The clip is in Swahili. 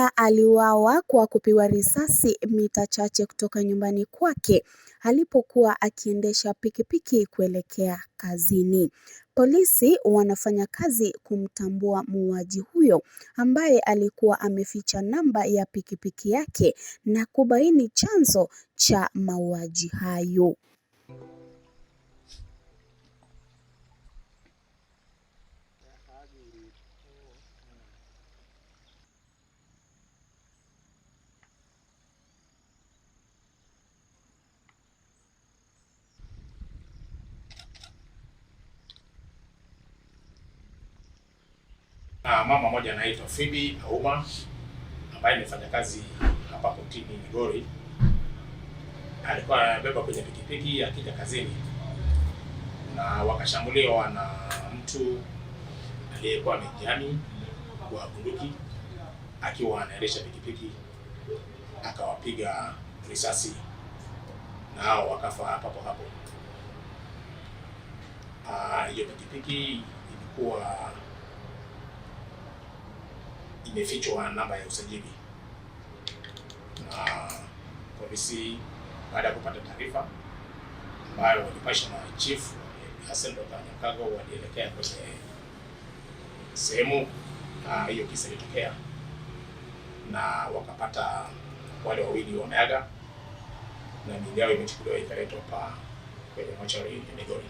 Mmoja aliuawa kwa kupigwa risasi mita chache kutoka nyumbani kwake alipokuwa akiendesha pikipiki kuelekea kazini. Polisi wanafanya kazi kumtambua muuaji huyo ambaye alikuwa ameficha namba ya pikipiki yake na kubaini chanzo cha mauaji hayo. Na mama mmoja anaitwa Phoebe Auma ambaye ni mfanyakazi hapa kotini Migori, alikuwa anabeba kwenye pikipiki akija kazini, na wakashambuliwa na mtu aliyekuwa amejihami kwa bunduki akiwa anaendesha pikipiki, akawapiga risasi na hao wakafa papo hapo. Hiyo pikipiki ilikuwa imefichwa namba ya usajili, na polisi baada ya kupata taarifa ambayo walipashwa na chief Hassan Dr. Nyakago, walielekea kwenye sehemu hiyo kisa ilitokea, na wakapata wale wawili wameaga na miili yao imechukuliwa ikaletwa pa kwenye mochari ya Migori.